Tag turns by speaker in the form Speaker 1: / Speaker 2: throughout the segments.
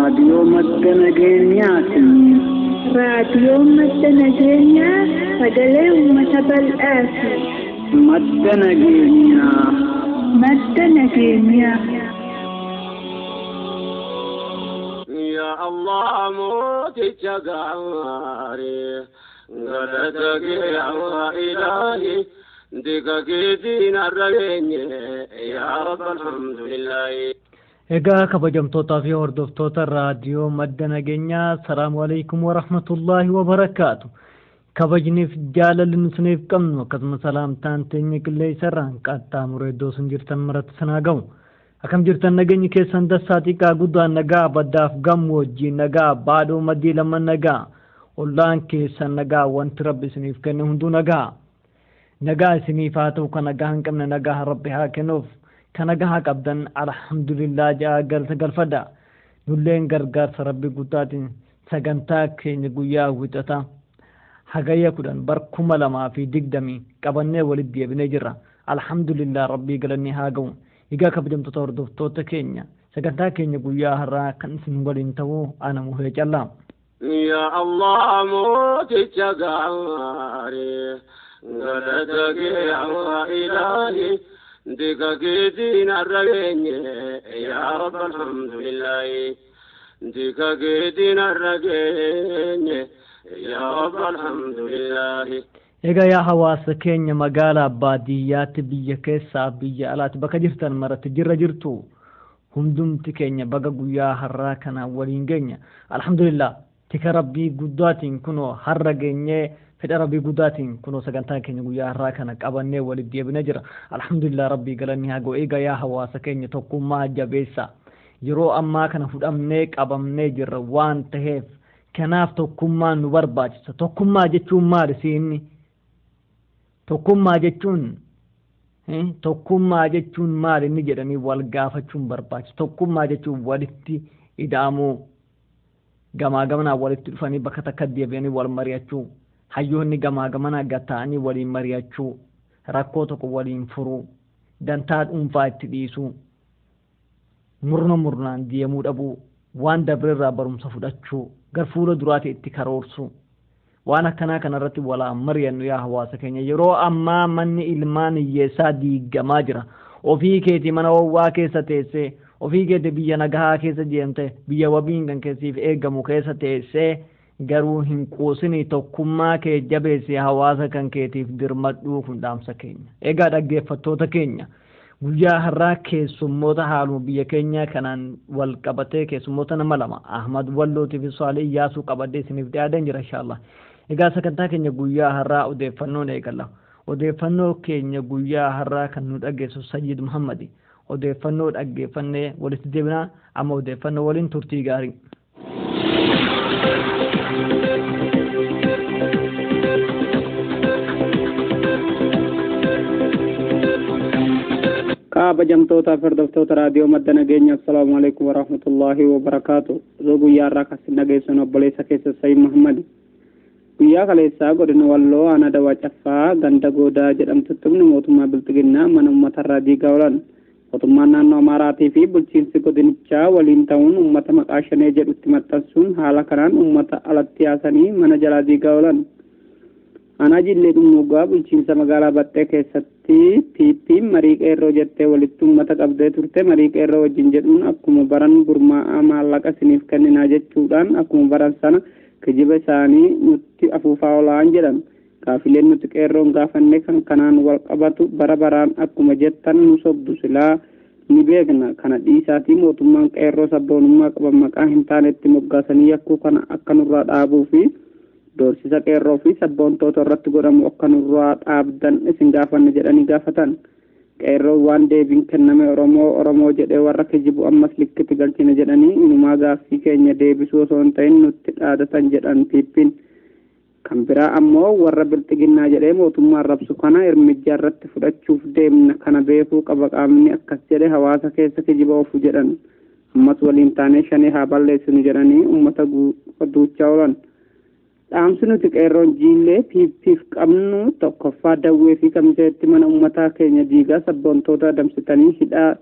Speaker 1: Raadiyoo madda nageenyaati.
Speaker 2: Raadiyoo madda nageenyaa sagalee uummata bal'aati.
Speaker 1: Madda nageenyaa.
Speaker 2: Madda nageenyaa.
Speaker 3: Ya Allah mooticha gaarii galata kee yaa ilaahi dika keetiin har'a geenye yaa Rabbi alhamdulillahi.
Speaker 4: Egaa kabajamtootaa fi hordoftoota raadiyoo madda nageenyaa, salaamu alaikum warahmatullaahi wabarakaatu. Kabajniif jaalalli nu isiniif qabnu akkasuma salaamtaan teenya qilleensarraan qaxxaamuree iddoo isin jirtan maratti isin haa ga'u. Akkam jirtan? Nageenyi keessan dassaa xiqqaa guddaan nagaa, baddaaf gammoojjii nagaa, baadhoo maddii lama nagaa, ollaan keessan nagaa, wanti rabbi isiniif kenne hunduu nagaa. Nagaa isiniif haa ta'u. Kan nagaa hin qabne nagaa rabbi haa kennuuf. Kan nagaa qabdan alhamdulillah ja'a galata galfadha. Nulleen gargaarsa rabbi guddaatiin sagantaa keenya guyyaa wixataa hagayya 10 bar 2020 qabannee walitti deebinee jirra. Alhamdulillah, rabbii galanni haa ga'u. Egaa kabajamtoota hordoftoota keenya, sagantaa keenya guyyaa har'aa kan isin waliin ta'u ana Muhee Callaa.
Speaker 3: Ya Allah mooticha gaarii galata kee yaa ilaahi dika keetiin har'a geenye yaa Rabbi alhamdulillahi dika keetiin har'a geenye yaa Rabbi alhamdulillahi.
Speaker 4: Egaa yaa hawaasa keenya magaalaa baadiyyaatti, biyya keessaa biyya alaatti, bakka jirtan maratti jirra jirtu, hundumti keenya baga guyyaa har'aa kana waliin geenya. Alhamdulillah, tika rabbii guddaatiin kunoo har'a geenyee, fedha rabbii guddaatiin kunoo sagantaa keenya guyyaa har'aa kana qabannee walitti deebinee jira. Alhamdulillah, rabbii galanni haa ga'u. Egaa yaa hawaasa keenya, tokkummaa jabeessa. Yeroo ammaa kana fudhamnee qabamnee jirra waan ta'eef, kanaaf tokkummaan nu barbaachisa. Tokkummaa jechuun maali siinni? Tokkummaa jechuun maali inni jedhanii wal gaafachuun barbaachisa. Tokkummaa jechuun walitti ida'amuu, gamaa gamanaa walitti dhufanii bakka takka deebi'anii wal mari'achuu, hayyoonni gamaa gamanaa gatta'anii waliin mari'achuu, rakkoo tokko waliin furuu, dantaa dhuunfaa itti dhiisuu, murna murnaan deemuu dhabuu, waan dabreerraa barumsa fudhachuu, gar fuula duraati itti karoorsuu. Waan akkanaa kanarratti walaa mari'annu yaa hawaasa keenya. Yeroo ammaa manni ilmaan hiyyeessaa diigamaa jira. Ofii keetii mana owwaa keessa teessee, ofii keetii biyya nagahaa keessa deemte, biyya wabiin kan keessiif eegamu keessa teessee, garuu hin quusinii tokkummaa kee jabeessee hawaasa kan keetiif dirmadhuu, kun dhaamsa keenya. Egaa dhaggeeffattoota keenya, guyyaa har'aa keessummoota haaluma biyya keenya kanaan wal qabatee keessummoota nama lama, Ahmad Wallootii fi Saalih Iyyaasuu, qabadhee isiniif dhiyaadeen jira inshaallah. Egaa sagantaa keenya guyyaa har'aa odeeffannoon eegalla. Odeeffannoo keenya guyyaa har'aa kan nu dhageessu Sayyid Muhammadi. Odeeffannoo dhaggeeffannee walitti deebinaa. Amma odeeffannoo waliin turtii gaarii.
Speaker 5: Kabajamtoota fi hordoftoota raadiyoo madda nageenya, assalaamu alaikum warahmatullaahi wabarakaatu. Osoo guyyaa irraa kasin dhageessan obboleessa keessa Sayyid Muhammad. Guyyaa kaleessaa godina Walloo aanaa Dawaa Caffaa ganda Goodaa jedhamtutti humni mootummaa Bilxiginnaa mana uummatarraa diigaa oolan. Mootummaan naannoo Amaaraatii fi bulchiinsi godinichaa waliin ta'uun uummata maqaa shanee jedhutti maxxansuun haala kanaan uummata alatti yaasanii mana jalaa diigaa oolan. Aanaa Jillee Dhummuugaa bulchiinsa magaalaa Baxxee keessatti PP'n marii qeerroo jettee walitti uummata qabdee turte. Marii qeerroo wajjin jedhuun akkuma baran gurmaa'aa maallaqa isiniif kenninaa jechuudhaan akkuma baran sana kijiba isaanii nutti afuufaa oolaan jedhan. Gaafileen nuti qeerroon gaafanne kan kanaan wal qabatu bara baraan akkuma jettan nu sobdu, silaa ni beekna, kana dhiisaatii mootummaan qeerroo sabboonummaa qaban maqaa hin taanetti moggaasanii yakkuu kana akka nurraa dhaabuu fi doorsisa qeerroo fi sabboontoota irratti godhamu akka nurraa dhaabdan isin gaafanne jedhanii gaafatan. Qeerroon waan deebiin kenname Oromoo Oromoo jedhee warra kijibu ammas likkitti galchine jedhanii inumaa gaaffii keenya deebisuu osoo hin ta'in nutti dhaadatan jedhan PP'n. Kan biraa ammoo warra bilxiginnaa jedhee mootummaan rabsu kana irmijja irratti fudhachuuf deemna, kana beekuu qaba qaamni akkas jedhe hawaasa keessa kijiba ofu jedhan. Ammas waliin taanee shanee haa balleessinu jedhanii uummata duuchaa oolan. Dhaamsi nuti qeerroon Jiillee PP'f qabnu tokkoffaa, Dawwee fi Kamiseetti mana uummataa keenya diigaa sabboontoota adamsitanii hidhaa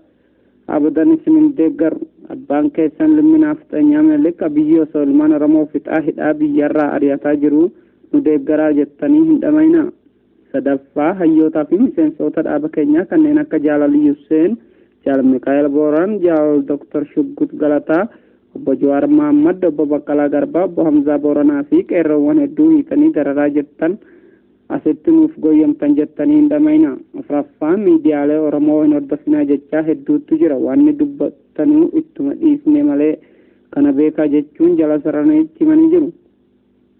Speaker 5: Abadan isin hin deeggaru. Abbaan keessan ilmi nafxanyaa Minilik Abiyyi osoo ilmaan Oromoo fixaa hidhaa biyyarraa ari'ataa jiru nu deeggaraa jettanii hin dhamainaa. Sadaffaa, hayyootaa fi miseensota dhaaba keenyaa kanneen akka Jaalal Hussein, Jaal Mikaa'el Booran, Jaal Dr. Shuggut Galataa, Obbo Jawaar Mahammad, Obbo Baqqalaa Garbaa, Obbo Hamzaa Booranaa fi qeerroowwan hedduu hiikanii dararaa jirtan asitti nuuf goyyamtan jettanii hin dhamainaa. Afuraffaa, miidiyaalee Oromoo hin hordofinaa jechaa hedduutu jira. Wanni dubbatanuu ittuma dhiisne malee kana beekaa jechuun jala sararaniitti himanii jiru.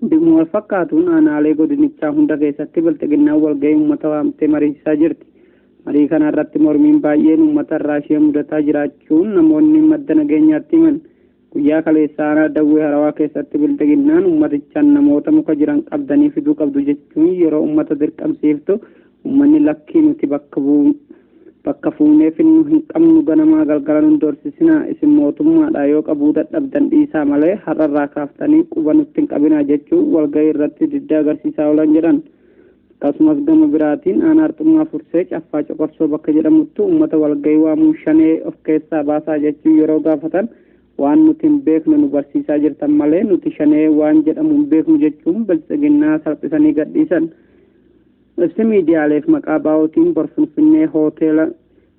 Speaker 5: Dhimma wal fakkaatuun aanaalee godinichaa hunda keessatti bilxiginnaan walgahii uummata waamtee mariisisaa jirti. Marii kana irratti mormiin baay'een uummata irraa ishee mudataa jiraachuun namoonni madda nageenyaatti himan. Guyyaa kaleessa aanaa Dawwee Harawaa keessatti bilxiginnaan uummatichaan namoota muka jiran qabdanii fiduu qabdu jechuun yeroo uummata dirqamsiiftu uummanni lakkii nuti bakka fuunee finnu hin qabnu, ganamaa galgala nun doorsisinaa, isin mootummaadha yoo qabuu dadhabdan dhiisaa malee har'arraa kaaftanii quba nutti hin qabinaa jechuun walgahii irratti diddaa agarsiisaa oolan jedhan. Akkasumas gama biraatiin aanaa Arxummaa Fursee Caffaa Coqorsoo bakka jedhamuttu uummata walgahii waamuu shanee of keessaa baasaa jechuun yeroo gaafatan waan nuti hin beekne nu barsiisaa jirtan malee nuti shanee waan jedhamu hin beeknu jechuun bilxiginnaa salphisanii gadhiisan. Ibsi miidiyaaleef maqaa baa'ootiin bor Finfinnee hoteela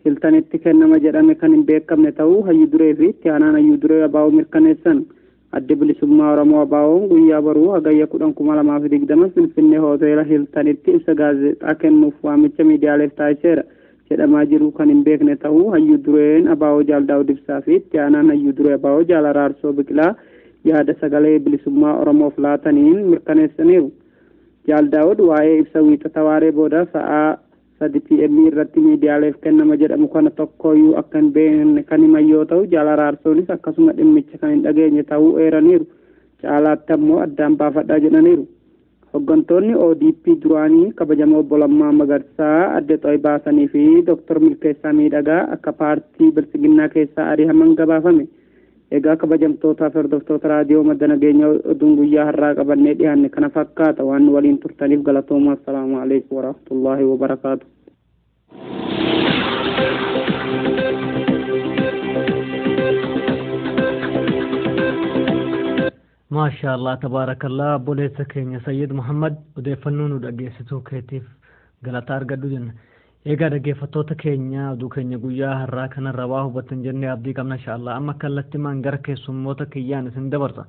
Speaker 5: Hiltanitti kennama jedhame kan hin beekamne ta'uu hayyuu duree fi itti aanaan hayyuu duree abaa'oo mirkaneessan. Addi bilisummaa Oromoo abaa'oon guyyaa boruu hagayya 10,2020 Finfinnee hoteela Hiltanitti ibsa gaazexaa kennuuf waamicha miidiyaaleef taasiseera jedhamaa jiru kan hin beekne ta'uu hayyuu dureen abaa'oo Jaal Daawud Ibsaa fi itti aanaan hayyuu duree abaa'oo Jaal Araarsoo Biqilaa yaada sagalee bilisummaa Oromoof laataniin mirkaneessaniiru. Jaal Daawud waa'ee ibsa wiixata waaree booda sa'aa 3 PM irratti miidiyaaleef kennama jedhamu kana tokkoyyuu akka hin beekne kan himan yoo ta'u, Jaal Araarsoonis akkasuma dhimmicha kan hin dhageenye ta'uu eeraniiru. Caalaatti ammoo addaan baafadhaa jedhaniiru. Hooggantoonni ODP duraanii kabajamoo obbo Lammaa Magarsaa, Adde Xoyi Baasanii fi Dr. Milkeessaa Miidhagaa akka paartii Bilxiginnaa keessaa ari'aman gabaafame. Egaa kabajamtootaa fi hordoftoota raadiyoo madda nageenyaa oduun guyyaa har'aa qabannee dhiyaanne kana fakkaata. Waan waliin turtaniif galatoomaa. Assalaamu alaikum warahmatullaahi wabarakaatu.
Speaker 4: Maasha Allah, tabaarakallah. Obboleessa keenya Sayyid Muhammad, odeeffannoo nu dhageessituu keetiif galata argadhu jenna. Egaa dhaggeeffattoota keenya, oduu keenya guyyaa har'aa kanarra waa hubattan jennee abdii qabna insha Allah. Amma kallattimaan gara keessummoota kiyyaan isin dabarsa.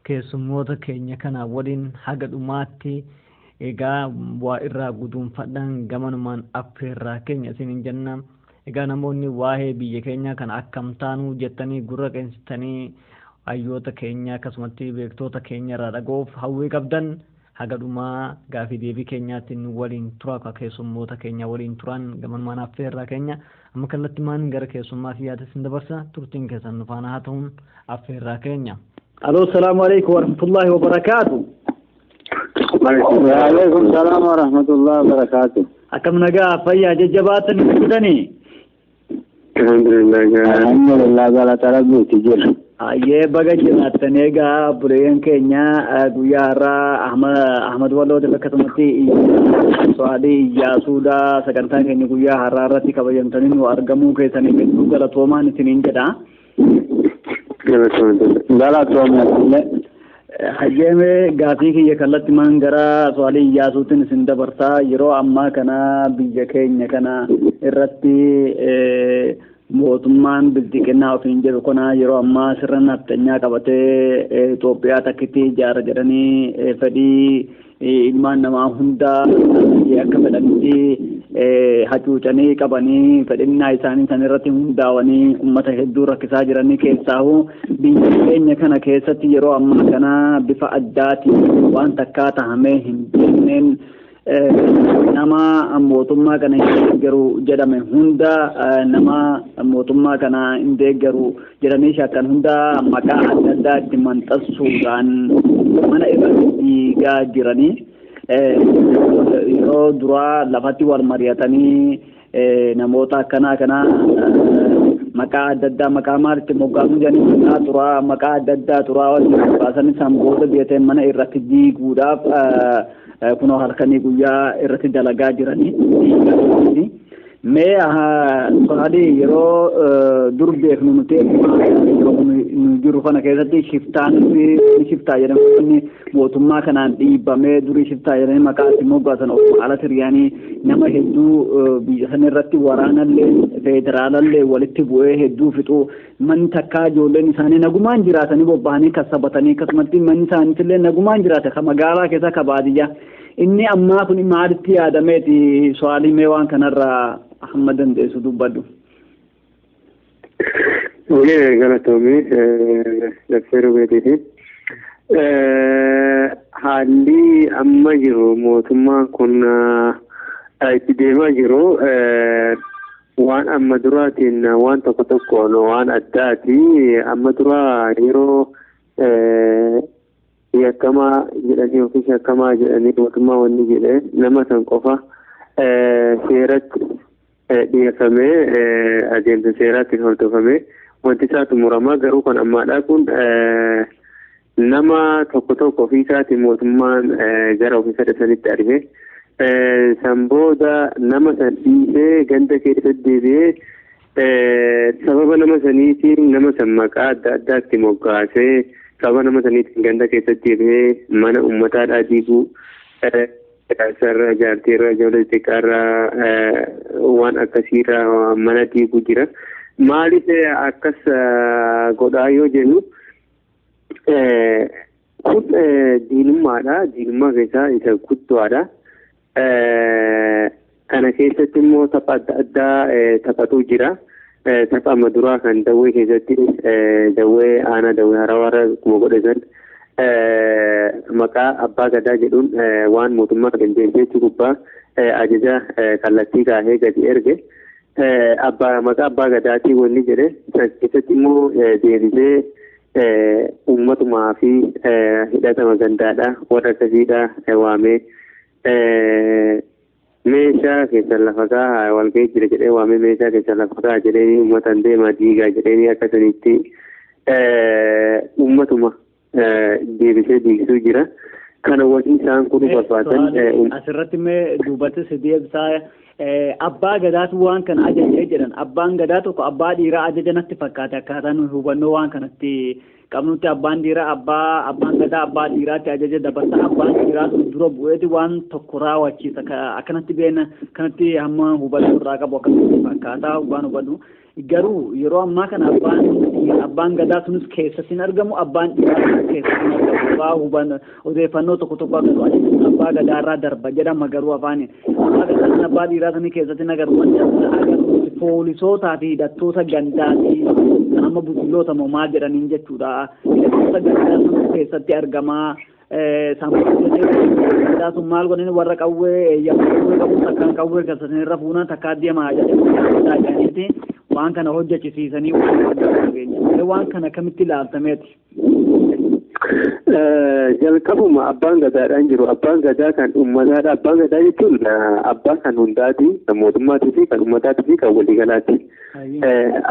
Speaker 4: Keessummoota keenya kana waliin haga dhumaatti egaa waa irraa guduunfadhan gamanumaan affeerraa keenya isiniin jenna. Egaa namoonni waa'ee biyya keenya kana akkam taanuu jettanii gurra qeensitanii hayyoota keenya akkasumatti beektoota keenya irraa dhaga'uuf hawwii qabdan haga dhumaa gaafii deebii keenyaatiin waliin tura, akka keessummoota keenya waliin turan gamanumaan affeerraa keenya. Amma kallattimaan gara keessummaa kiyyaatti isin dabarsa. Turtiin keessan nu faana haa ta'uun affeerraa keenya.
Speaker 1: Aloo, salaamu alaikum warahmatullahi wabarakaatu.
Speaker 6: Waalaikum salaam warahmatullahi wabarakaatu.
Speaker 1: Akkam nagaa, fayyaa, jajjabaatanii jirtanii?
Speaker 6: Alhamdulillah. Alhamdulillah, galata rabbiiti jira.
Speaker 1: Ayyee, baga jiraattan. Egaa buleeyyan keenya guyyaa har'aa Ahmad Wallootiif akkasumatti So'aalii Iyyaasuudha sagantaa keenya guyyaa har'aa irratti kabajamtanii nu argamuu keessaniif hedduu galatoomaan isiniin jedha.
Speaker 6: Galatoomne.
Speaker 1: Hayyeeme, gaafii kiyya kallattimaan gara So'aalii Iyyaasuutiin isin dabarsaa. Yeroo ammaa kana biyya keenya kana irratti mootummaan bilxiginnaa ofiin jedhu kana yeroo ammaa sirna nafxanyaa qabatee Itoophiyaa takkitti ijaara jedhanii fedhii ilmaan namaa hunda akka fedhanitti hacuucanii qabanii fedhinnaa isaanii san irratti hundaa'anii uummata hedduu rakkisaa jiranii, keessaahu biyya keenya kana keessatti yeroo ammaa kana bifa addaatiin waan takkaa tahamee hin beekneen nama mootummaa kana hin deeggaru jedhame hunda, nama mootummaa kana hin deeggaru jedhanii shakkan hunda maqaa adda addaa itti maxxansuudhaan mana irratti diigaa jiranii. Yeroo duraa lafatti wal mari'atanii namoota akkanaa kana maqaa adda addaa, maqaa maalitti moggaasuu jedhanii, maqaa xuraa, maqaa adda addaa xuraa walitti baasanii san booda biyya mana irratti diiguudhaaf kunoo halkanii guyyaa irratti dalagaa jiranii. Mee Sohali yeroo dur beeknu nuti yeroo nu jiru kana keessatti shiftaan shiftaa jedhamu mootummaa kanaan dhiibbamee durii shiftaa jedhanii maqaa itti moggaasan ofuma ala siryaanii nama hedduu biyya sana irratti waraanallee federaalallee walitti bu'ee hedduu fixuu manni takkaa ijoolleen isaanii nagumaan jiraatanii bobba'anii kassabatanii akkasumatti manni isaaniitillee nagumaan jiraate ka magaalaa keessa ka baadiyyaa. Inni ammaa kun maalitti yaadameeti Sohali mee waan kanarraa hamma dandeessu dubbadhu.
Speaker 6: Ulee galatoomii Dr. Rubeetiiti. Haalli amma jiru mootummaan kun itti deemaa jiru waan amma duraatiin waan tokko tokkoon waan addaati. Amma duraa yeroo yakkamaa jedhanii yookiin shakkamaa jedhanii mootummaa wanni jedhe nama san qofa seeratti dhiyeeffamee adeemsa seeraatti hordofamee wanti isaa xumuramaa. Garuu kan ammaadhaa kun nama tokko tokko ofii isaatiin mootummaan gara ofii fedha sanitti arge san booda nama san dhiisee ganda keessatti deebi'ee sababa nama saniitiin nama san maqaa adda addaatti moggaasee sababa nama saniitiin ganda keessatti deebi'ee mana uummataadhaa diiguu sarara jaartiirra ijoollee xixiqqaarraa waan akkasiirraa mana diiguu jira. Maaliif akkas godhaa yoo jennu kun diinummaadha. Diinummaa keessaa isa guddaadha. Kana keessatti immoo tapha adda addaa taphatu jira. Tapha amma duraa kan dawwee keessatti dawwee aanaa dawwee harawaarra akkuma godhe san maqaa abbaa gadaa jedhuun waan mootummaa qindeessee gubbaa ajaja kallattii kaahee gadi erge. Abbaa maqaa abbaa gadaatii wanni jedhe san keessatti immoo deebisee uummatumaa fi hidhatama gandaadha warra akkasiidha waamee meeshaa keessan lafa kaa'aa walga'ii jira jedhee waamee meeshaa keessan lafa kaa'aa jedhee uummataan deemaa diigaa jedhee akka sanitti uummatuma deebisee diigsuu jira. Kana wanti isaan kun barbaadan
Speaker 1: asirratti mee duubatti si deebisaa abbaa gadaatu waan kana ajajee jedhan. Abbaan gadaa tokko abbaa dhiiraa ajaja natti fakkaate akkaataa nuyi hubannoo waan kanatti qabnutti abbaan dhiiraa abbaan gadaa abbaa dhiiraatti ajaja dabarsa abbaan dhiiraa sun dura bu'eeti waan tokko raawwachiisa akkanatti beena kanatti hamma hubannoo irraa qabu akkanatti fakkaataa waan hubannu. Garuu yeroo ammaa kana abbaan gadaa sunis keessatti hin argamu abbaan dhiiraa sunis keessatti hin argamu. Waa hubannu odeeffannoo tokko tokko akka ajajni abbaa gadaa irraa darba jedhama garuu afaaniin abbaa gadaa sun abbaa dhiiraa sanii keessatti hin agarru. Wanti agarru poolisootaa fi hidhattoota gandaati kan amma butuloota moo maal jedhaniin jechuudha. Hidhattoota gandaa sun keessatti argamaa gandaa sun maal godhani warra qawwee eeyyama qawwee qabu takkaan qawwee keessatti irra fuunaan takkaa deemaa jedhaniiti waan kana hojjechisiisanii waan kana akkamitti ilaaltameeti?
Speaker 6: Jalqabuma abbaan gadaadhaan jiru. Abbaan gadaa kan uummataadha. Abbaan gadaa jechuun abbaa kan hundaati, kan mootummaatii fi kan uummataatii fi kan waliigalaati.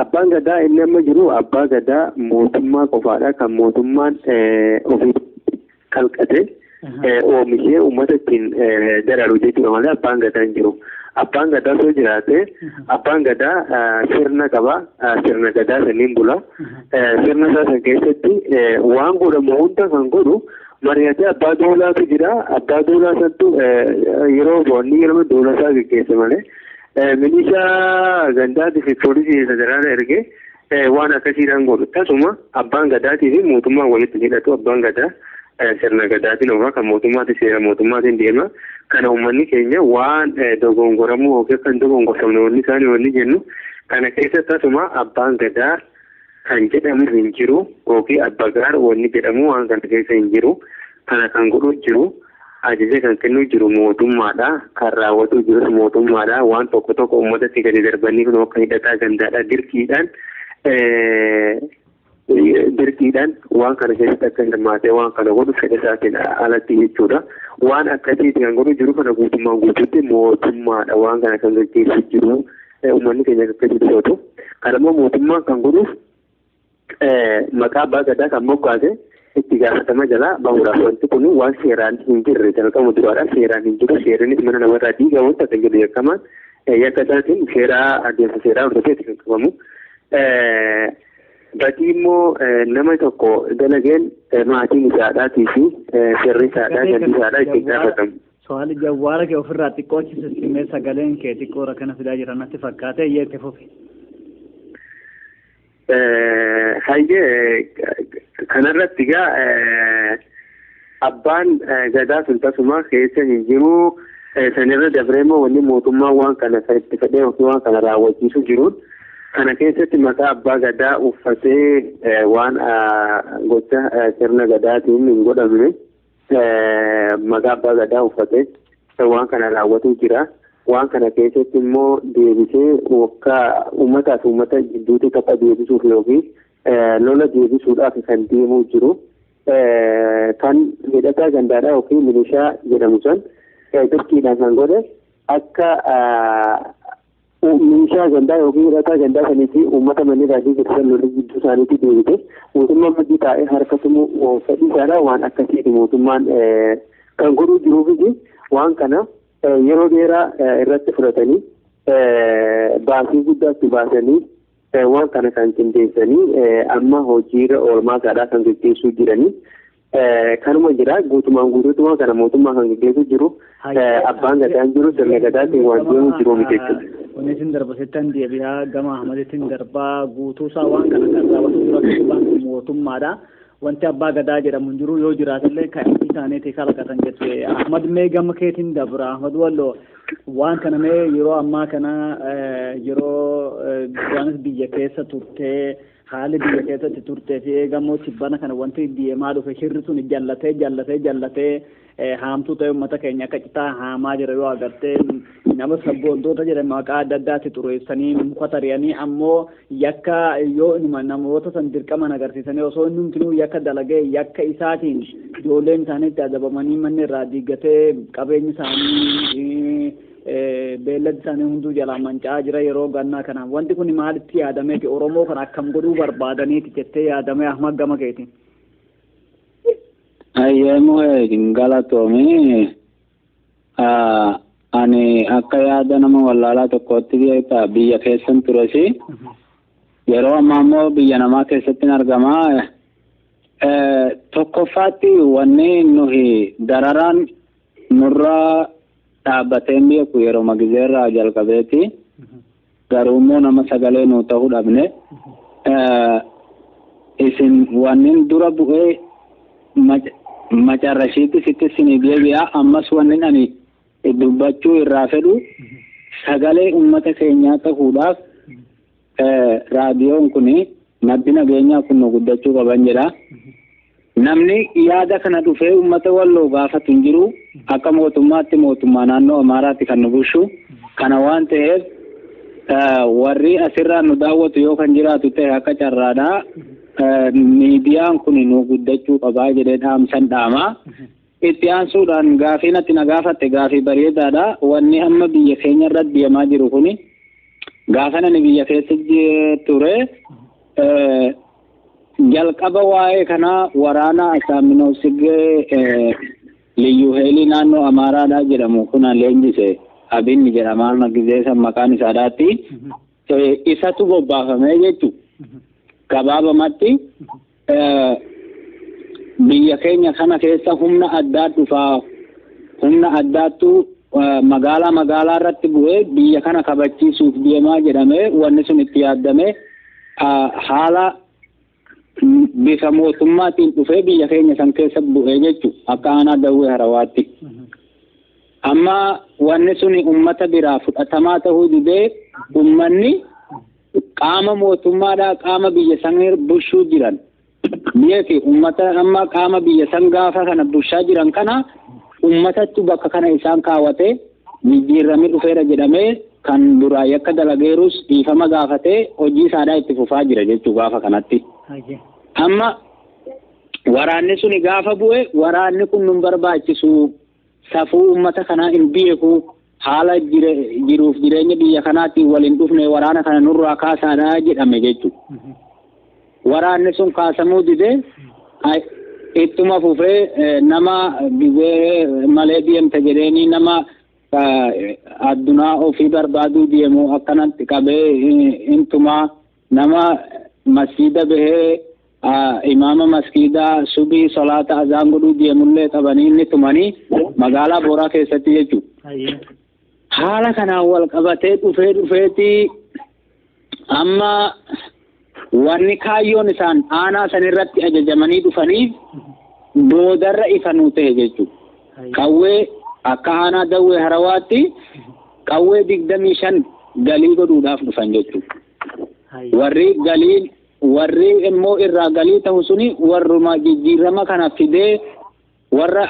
Speaker 6: Abbaan gadaa inni amma jiru abbaa gadaa mootummaa qofaadha. Kan mootummaan ofii kalqate oomishee uummata ittiin dararu jechuudha malee abbaan gadaa hin jiru. Abbaan gadaa osoo jiraate abbaan gadaa sirna qaba. Sirna gadaa saniin bula. Sirna isaa san keessatti waan godhamu hunda kan godhu mari'atee abbaa doolaatu jira. Abbaa doolaa santu yeroo boonni yeroo doolaa isaa geggeessa malee milishaa gandaatii fi poolisii federaala ergee waan akkasiidhaan godhu. Tasuma abbaan gadaatii fi mootummaan walitti hidhatu. Abbaan gadaa sirna gadaatiin oofaa kan mootummaatti seera mootummaatiin deema. Kana uummanni keenya waan dogongoramuu yookiin kan dogongorsamne wanni isaanii wanni jennu kana keessatti tasuma abbaan gadaa kan jedhamu hin jiru yookiin abbaa gaar wanni jedhamu waan kana keessa hin jiru. Kana kan godhu jiru ajaja kan kennu jiru mootummaadha. Kan raawwatu jirus mootummaadha. Waan tokko tokko uummatatti gadi darbanii kun akka hidhataa gandaadha dirqiidhaan dirqiidhaan waan kana keessatti akka hirmaatee waan kana godhu fedha isaatiin alatti jechuudha. Waan akkasiitiin kan godhu jiru kana guutummaan guutuutti mootummaadha waan kana kan gaggeessu jiru uummanni keenya akka jiru. Kana immoo mootummaan kan godhuuf maqaa abbaa gadaa kan moggaase itti gaafatama jalaa bahuudhaaf wanti kun waan seeraan hin jirre jalqabu duraadhaan seeraan hin jiru. Seerrinis mana namarraa diigaa wanta kan jedhu yakkamaan Yakka isaatiin seeraa adeemsa seeraa hordofeeti kan qabamu. Badii immoo nama tokko dalageen maatiin isaadhaatii fi firri isaadhaa galli isaadhaa ittiin gaafatamu.
Speaker 1: Sohaali jawwaara kee ofirraa xiqqoo achi sissimee sagaleen kee xiqqoo rakkina fidaa jira natti fakkaate iyyee fufi.
Speaker 6: Hayyee kanarratti egaa abbaan gadaa sun tasuma keessa hin jiru. Sanirra dabree immoo wanni mootummaan waan kana itti fedhee yookiin waan kana raawwachiisu jiruun kana keessatti maqaa abbaa gadaa uffatee waan gocha sirna gadaatiin hin godhamne maqaa abbaa gadaa uffatee waan kana raawwatu jira. Waan kana keessatti immoo deebisee waggaa uummataa fi uummata gidduutti tapha deebisuuf yookiin lola deebisuudhaaf kan deemuu jiru. Kan hidhataa gandaadhaa yookiin milishaa jedhamu san dirqiidhaan kan godhe akka milishaa gandaa yookiin hidhataa gandaa sanii fi uummata manneen raajii jirtan lola gidduu isaaniitti deebite mootummaan maddii taa'ee harkatumu fedhii isaadhaa waan akkasiiti mootummaan kan godhuu jiruufis waan kana yeroo dheeraa irratti fudhatanii baasii guddaatti baasanii waan kana kan qindeessanii amma hojiirra oolmaa isaadhaa kan geggeessuu jiranii. Kanuma jira guutumaan guutuutti waan kana mootummaa kan geggeessuu jiru abbaan gadaan jiru sirna gadaatiin waan deemu jiru miti jechuudha.
Speaker 1: Wanni isin darba sittan deebi'aa gama Ahmaditti darbaa guutuusaa waan kana kan raawwatu dura mootummaadha. Wanti abbaa gadaa jedhamu hin jiru yoo jiraatallee kan isaaniitii kalaqatan jette. Ahmad mee gama keetiin dabra Ahmad Walloo waan kana mee yeroo ammaa kana yeroo duraanis biyya keessa turtee haalli biyya keessatti turtee fi eegamoo tibbana kana wanti deemaa dhufe shirri sun jallatee jallatee jallatee haamtuu ta'e uummata keenya akka citaa haamaa jira yoo agartee nama sabboontoota jedhan maqaa adda addaatti xureessanii muka tari'anii ammoo yakka yoo inuma namoota san dirqaman agarsiisanii osoo inni hundinuu yakka dalagee yakka isaatiin ijoolleen isaanii itti adabamanii manni irraa diigatee qabeenyi isaanii beelladni isaanii hunduu jalaa manca'aa jira yeroo gannaa kana wanti kun maalitti yaadameeti Oromoo kana akkam godhuu barbaadaniiti jettee yaadamee Ahmad gama keetiin.
Speaker 5: Ayyamu galatoomii ani akka yaada nama wallaalaa tokkotti biyya keessan turesi yeroo ammaa immoo biyya namaa keessatti argamaa. Tokkoffaatti wanni nuyi dararaan nurraa dhaabbateen beeku yeroo magizeerraa jalqabeeti garuu immoo nama sagalee nuu ta'uu dhabne isin wanni dura bu'ee macarrashiitti sitti isinii deebi'a ammas wanni ani dubbachuu irraa fedhu sagalee uummata keenyaa ta'uudhaaf raadiyoon kun maddi nageenyaa kun nu guddachuu qaban jedha. Namni yaada kana dhufee uummata Walloo gaafatu hin jiru akka mootummaatti mootummaa naannoo Amaaraatti kan nu bulchu kana waan ta'eef warri asirraa nu daawwatu yoo kan jiraatu ta'e akka carraadhaa miidiyaan kun nu guddachuu qabaa jedhee dhaamsan dhaamaa. Itti aansuudhaan gaafii natti na gaafatte gaafii bareedaadha. Wanni amma biyya keenya irratti deemaa jiru kuni gaafa nani biyya keessa ture jalqaba waa'ee kanaa waraana Asaaminoo Sigee Liyyuu Heelii naannoo Amaaraadhaa jedhamu kuna leenjise Abinni jedhama gizee maqaan isaadhaatti isatu bobbaafamee jechuudha. Gabaabamatti biyya keenya kana keessa humna addaa dhufaa humna addaattu magaalaa magaalaa irratti bu'ee biyya kana kabachiisuuf deemaa jedhamee wanni sun itti yaaddame haala bifa mootummaatiin dhufee biyya keenya san keessa bu'ee jechuudha akka aanaa Dawwee Harawaatti. Amma wanni sun uummata biraa fudhatamaa ta'uu didee uummanni qaama mootummaadhaa qaama biyya san bulchuu jiran biyya uummata amma qaama biyya san gaafa kana bulchaa jiran kana uummatatti bakka kana isaan kaawwatee jijjiiramni dhufeera jedhamee kan duraa yakka dalageerus dhiifama gaafatee hojii isaadhaa itti fufaa jira jechuu gaafa kanatti. Amma waraanni suni gaafa bu'e waraanni kun nun barbaachisu safuu uummata kanaa hin beeku haala jiruuf jireenya biyya kanaatiin waliin dhufne waraana kana nurraa kaasaadhaa jedhame jechuudha. Waraanni sun kaasamuu didee ittuma fufee nama gizee malee deemte jedheenii nama Addunaa ofii barbaaduu deemu akkanatti qabee intumaa nama masjiida bahee imaama maskiidaa subii salaata azaan godhuu deemullee qabanii inni tumanii magaalaa Booraa keessatti jechuudha. Haala kanaan wal qabatee dhufeeti amma wanni kaayyoon isaan aanaa sanirratti ajajamanii dhufaniif boodarra ifanuu ta'e jechuudha. Qawwee akka aanaa Dawwee Harawaatti qawwee 25 galii godhuudhaaf dhufan jechuudha. Warri immoo irraa galii ta'u suni warruma jijjiirama kana fidee warra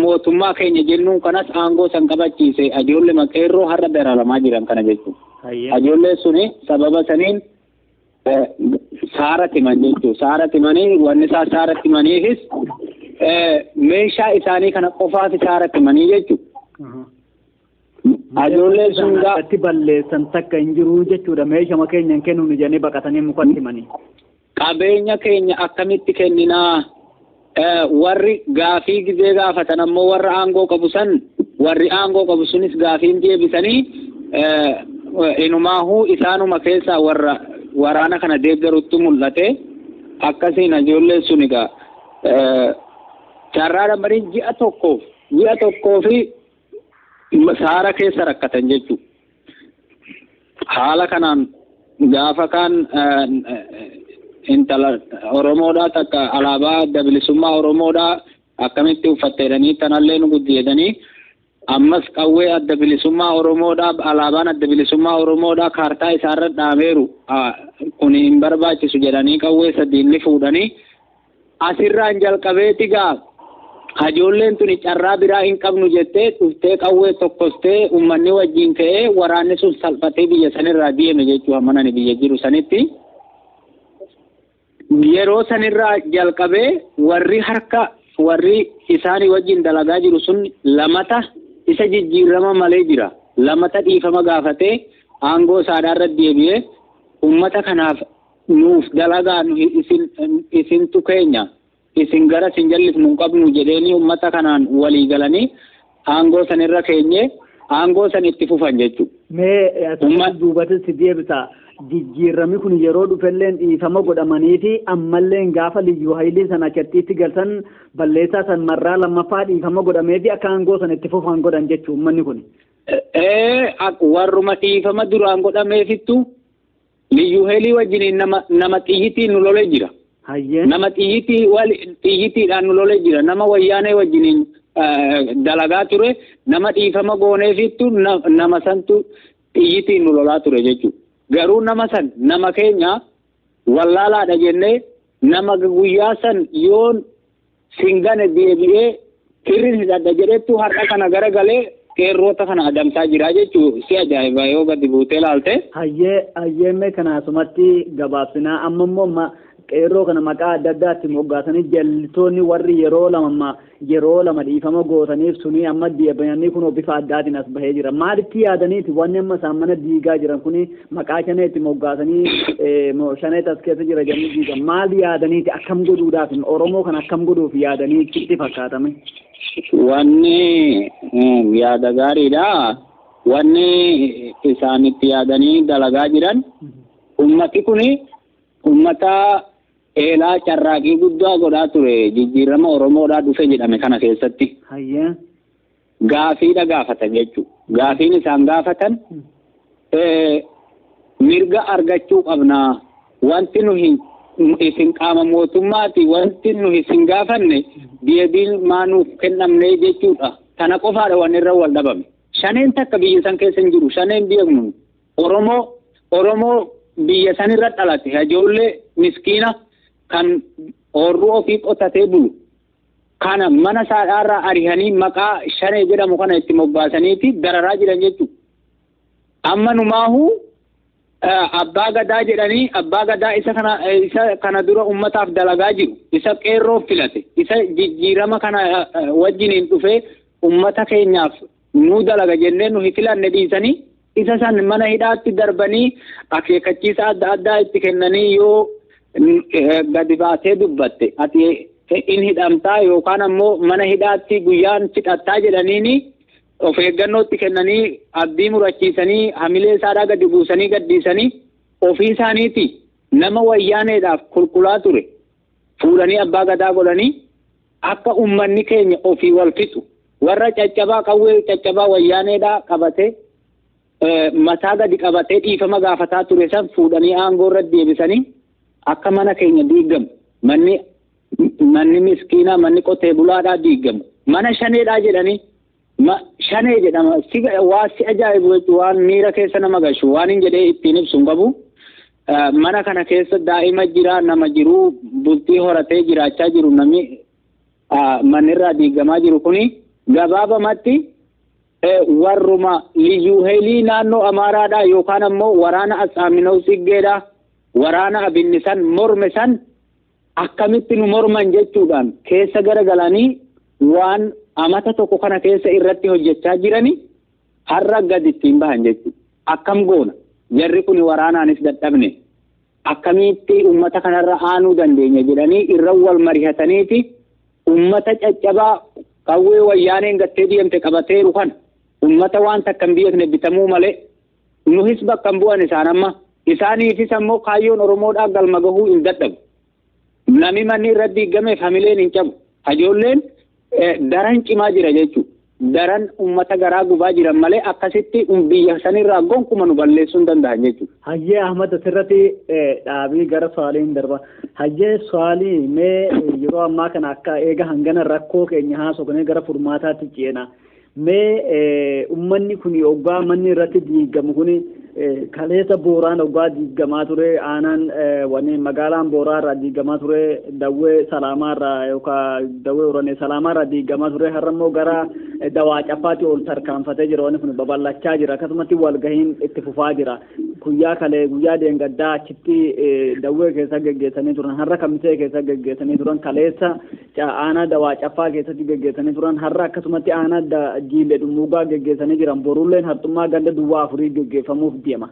Speaker 5: mootummaa keenya jennuun kanas aangoo san qabachiise ijoollee qeerroo har'a dararamaa jiran kana jechuudha. Ijoollee suni sababa saniin saara timan jechuudha. Saara timanii wanni isaa saara timaniifis meeshaa isaanii kana qofaaf saara timanii jechuudha. Ijoollee sun
Speaker 1: gaatti balleessan takka hin jiru jechuudha. Meeshaa keenya hin kennuun jedhanii baqatanii mukatti himanii.
Speaker 5: Qabeenya keenya akkamitti kenninaa? Warri gaafii gizee gaafatan ammoo warra aangoo qabu san warri aangoo qabu sunis gaafiin deebisanii inumaahuu isaanuma keessaa warra waraana kana deeggarutti mul'ate. Akkasiin ijoolleen sun egaa carraa dambaliin ji'a tokkoo fi saara keessa rakkatan jechuudha. Haala kanaan gaafa kaan intala Oromoodhaa takka alaabaa adda bilisummaa Oromoodhaa akkamitti uffatteedhanii tanallee nu guddijedhanii ammas qawwee adda bilisummaa Oromoodhaa alaabaan adda bilisummaa Oromoodhaa kaartaa isaarra dhaameeru kun hin barbaachisu jedhanii qawwee sadiin ni fuudhanii asirraan jalqabeeti gaa ijoolleen tuni carraa biraa hin qabnu jettee dhuftee qawwee tokkostee uummanni wajjin ka'ee waraanni sun salphatee biyya sanirraa deeme jechuu hammanani biyya jiru sanitti. Yeroo sanirraa jalqabee warri harka warri isaanii wajjin dalagaa jiru sun lamata isa jijjiirama malee jira. Lamata dhiifama gaafatee aangoo isaadhaarra deebi'ee uummata kanaaf nuuf dalagaa isintu keenya isin gara isin jallifnu hin qabnu jedheeni uummata kanaan walii galanii aangoo sanirra keenye aangoo san itti fufan jechuudha.
Speaker 1: Mee duubatti si deebisa. Jijjiirramni kun yeroo dhufelleen dhiifama godhamanii fi ammalleen gaafa liyyuu haayilii sana achitti galsan balleessaa san marraa lammaffaa dhiifama godhamee fi akka aangoo sana itti fufan godhan jechuudha uummanni kun.
Speaker 5: Warruma dhiifama duraan godhameefittu liyyuu haayilii wajjiniin nama xiyyitiin nu lolee jira. Nama xiyyitiidhaan nu lolee jira. Nama wayyaanee wajjiniin dalagaa ture nama dhiifama gooneefittu nama santu xiyyitiin nu lolaa ture jechuudha. Garuu nama san nama keenya wallaalaadha jennee nama guyyaa san yoon singane deebi'ee kirrin hidhadha jedhettu har'a kana garagalee qeerroota kana adamsaa jira jechuu si ajaa'iba yoo gadi buutee laalte.
Speaker 1: Hayyee mee kana asumatti gabaabsinaa amma immoo qeerroo kana maqaa adda addaatti moggaasanii jallitoonni warri yeroo lama dhiifama gootaniif suni amma deebi'anii kun bifa addaatiin as bahee jira. Maalitti yaadaniiti wanni amma isaan mana diigaa jiran kuni maqaa shaneetti moggaasanii shaneet as keessa jira jedhanii diigan maal yaadaniiti akkam godhuudhaaf Oromoo kana akkam godhuuf yaadanii itti fakkaatame?
Speaker 5: Wanni yaada gaariidha. Wanni isaan itti yaadanii dalagaa jiran ummati kuni ummata eelaa carraaqii guddaa godhaa ture jijjiirama Oromoodhaa dhufe jedhame kana keessatti. Gaafiidha gaafatan jechuudha. Gaafiin isaan gaafatan mirga argachuu qabnaa. Wanti nu isin qaama mootummaati wanti nu isin gaafanne deebiin maa nuuf kennamne jechuudha. Kana qofaadha waan irra wal dhabame. Shaneen takka biyya san keessa hin jiru. Shaneen beeknu Oromoo biyya sanirra dhalate ijoollee miskiina kan oorruu ofii qotatee bulu kana mana saadhaarraa arihanii maqaa shanee jedhamu kana itti moggaasaniiti dararaa jiran jechuudha. Amma numaahuu abbaa gadaa jedhanii abbaa gadaa isa kana dura ummataaf dalagaa jiru isa qeerroof filate isa jijjiirama kana wajjiniin dhufee ummata keenyaaf nu dalaga jennee nu filanne dhiisanii isa san mana hidhaatti darbanii akeekkachiisa adda addaa itti kennanii yoo gadi baatee dubbatte ati in hidhamtaa yookaan ammoo mana hidhaatti guyyaan fixattaa jedhaniini Of eeggannootti kennanii abdii murachiisanii hamilee isaadhaa gadi buusanii gaddiisanii ofii isaaniiti nama wayyaaneedhaaf kulkulaa ture fuudhanii abbaa gadaa godhanii akka ummanni keenya ofii wal fixu warra caccabaa qawwee caccabaa wayyaaneedhaa qabatee mataa gadi qabatee dhiifama gaafataa ture san fuudhanii aangoo irratti deebisanii akka mana keenya diigamu manni miskiinaa manni qotee bulaadhaa diigamu mana shaneedhaa jedhanii shanee jedhama waa si ajaa'ibu jechuun waan miira keessa nama gashu waan hin jedhee ittiin ibsu hin qabu. Mana kana keessa daa'ima jira nama jiru bultii horatee jiraachaa jiru namni manirraa diigamaa jiru kuni gabaabamatti warruma liyyuu heelii naannoo Amaaraadhaa yookaan ammoo waraana Asaaminoo Siggeedhaa waraana Abinnisan morme san akkamitti nu morman jechuudhaan keessa garagalanii waan amata tokko kana keessa irratti hojjechaa jirani har'a gadi ittiin bahan jechuudha. Akkam goona jarri kun waraanaanis dadhabne akkamitti uummata kanarra aanuu dandeenya jedhanii irra wal mari'ataniiti uummata caccabaa qawwee wayyaaneen gattee deemte qabateeru kana uummata waan takka hin beekne bitamuu malee nuhis bakka hin bu'an isaan amma isaaniifis ammoo kaayyoon Oromoodhaa galma gahuu hin dadhabu. Namni manni irra diigameef hamileen hin cabu. Ijoolleen daran cimaa jira jechuudha. Daran uummata garaa gubaa jiran malee akkasitti biyya sanirraa gonkuma nu balleessuu hin danda'an jechuudha.
Speaker 1: Hayyee Ahmad asirratti dhaabii gara Soaliin darba. Hayyee Soalii mee yeroo ammaa kana akka eega hangana rakkoo keenya haasofnee gara furmaataatti ceena. Mee uummanni kun oggaa manni irratti diigamu kun kaleessa Booraan oggaa diigamaa ture aanaan wanni magaalaan Booraa irraa diigamaa ture Dawwee Salaamaa irraa yookaan Dawwee Uranee Salaamaa irraa diigamaa ture har'a immoo gara Dawaa Cafaatti ol tarkaanfatee jira wanni kun babal'achaa jira akkasumatti walgahiin itti fufaa jira guyyaa kalee guyyaa deengaddaa achitti Dawwee keessa geggeessanii turan har'a Kamisee keessa geggeessanii turan kaleessa aanaa Dawaa Cafaa keessatti geggeessanii turan har'a akkasumatti aanaa Jiilee Dhummuugaa geggeessanii jiran borulleen harxummaa ganda duwwaa afurii geggeeffamuuf deema.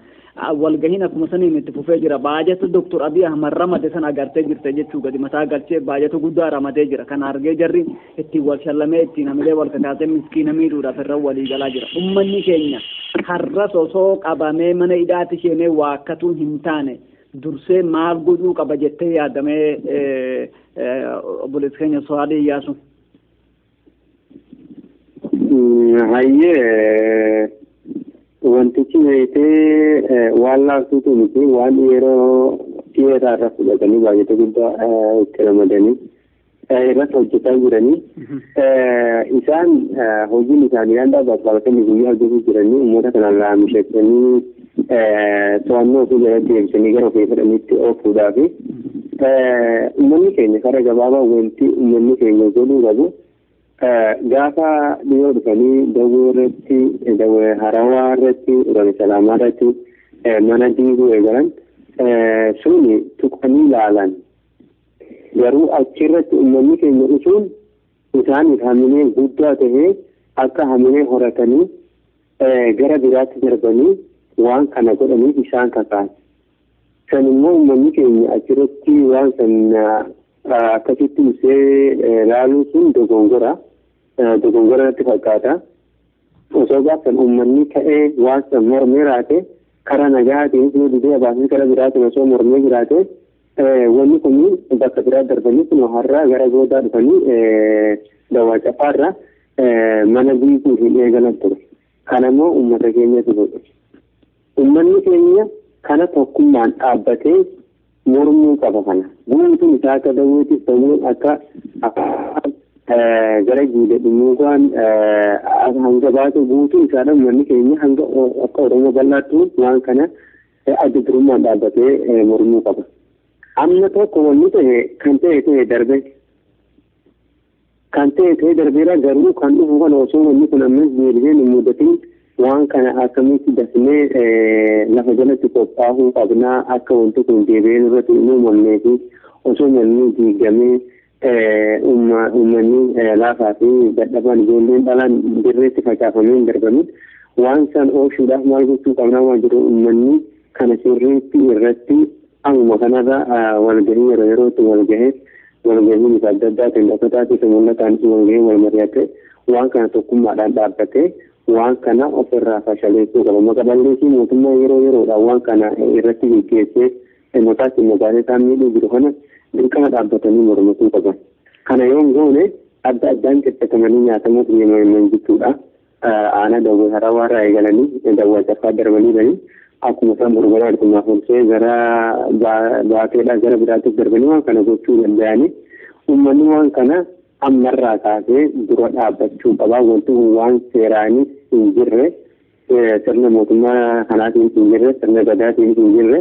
Speaker 1: Walgahiin akkuma saniin itti fufee jira. Baajata Doktor Abiy Ahmad ramade san agartee jirte jechuu gadi mataa galchee baajata guddaa ramadee jira. Kana argee jarri ittiin wal shallamee ittiin hamilee wal kakaasee miskiina miidhuudhaaf irra walii galaa jira. Uummanni keenya har'as osoo qabamee mana hidhaatti seenee waa akkatuun hin taane dursee maal godhuu qaba jettee yaadamee obboleessi keenya Soalii Iyyaasu.
Speaker 6: Hayyee wantichi meetee waan laaftuutu miti waan yeroo dhiyeetaa irra fudhatanii baay'ee guddaa itti ramadanii irratti hojjetaa jiranii isaan hojiin isaanii waan dhaabbatanii guyyaa hojjetuu jiranii uummata kana laamsheessanii to'annoo ofii jalatti deebisanii gara ofii fedhaniitti oofuudhaafi uummanni keenya karaa gabaabaa wanti uummanni keenya godhuu qabu gaafa dhiyoo dhufanii Dawwee irratti Dawwee Harawaa irratti Urame Salaamaa irratti mana diiguu eegalan suni tuqanii ilaalan garuu achirratti uummanni keenya utuun isaaniif hamilee guddaa tahee akka hamilee horatanii gara biraatti darbanii waan kana godhaniif isaan kakaase. San immoo uummanni keenya achirratti waan san akkasitti ibsee laaluu sun dogongora. Dogongora natti fakkaata. Osoo gaafsan uummanni ka'ee waan san mormee raate karaa nagaatiin yoo didee baasanii karaa biraatiin osoo mormee jiraate wanni kun bakka biraa darbanii kun har'aa gara goodaa dhufanii Dawaa Cafaarra mana diiguu hin eegalan ture. Kanammoo uummata keenyatu godhe. Uummanni keenya kana tokkummaan dhaabbatee mormuu qaba kana. Guutuun isaa akka Dawweettis ta'uun akka gara Jiilee Dhummuugaan hanga baatu guutuun isaadha uummanni keenya hanga akka Oromoo bal'aattu waan kana adda durummaan dhaabbatee mormuu qaba. Amma tokko wanni ta'e kan ta'e ta'e darbe kan ta'e ta'e darbeera garuu kan dhufu kana osoo wanni kun ammas deebi'ee hin mudatin waan kana akkamitti dafnee lafa jalatti qophaa'uu qabnaa akka wanti kun deebi'ee nurratti hin uumamnee fi osoo manni diigamee uummanni laafaa fi dadhabaan ijoolleen dhalaan dirreetti facaafamee hin darbamin waan san oolchuudhaaf maal gochuu qabnaa waan jiru uummanni kana sirriitti irratti ammuma kanarra walgahii yeroo yerootti walgahee walgahiin isa adda addaatiin dhokkataa fi mul'ataan walgahii wal mari'atee waan kana tokkummaadhaan dhaabbatee Waan kana ofirraa fashaleessuu qaba. Maqaballeessii mootummaa yeroo yeroodhaan waan kana irratti geggeessee maqaa ittiin magaalaa isaa miidhuu jiru kana dirqama dhaabbatanii mormatuu qaban. Kana yoo hin goone adda addaan ciccitamanii nyaatamuuf deeman jechuudha. Aanaa Dawwee Harawaa irraa eegalanii Dawwaa Caffaa darbanii banii akkuma isaan gurguraa argamaa fuulsee gara baateedhaa gara biraattis darbanii waan kana gochuu danda'anii uummanni waan kana ammarraa kaasee dura dhaabbachuu qaba. Wanti kun waan seeraanis hin jirre, sirna mootummaa kanaatiin hin jirre, sirna gadaatiin hin jirre,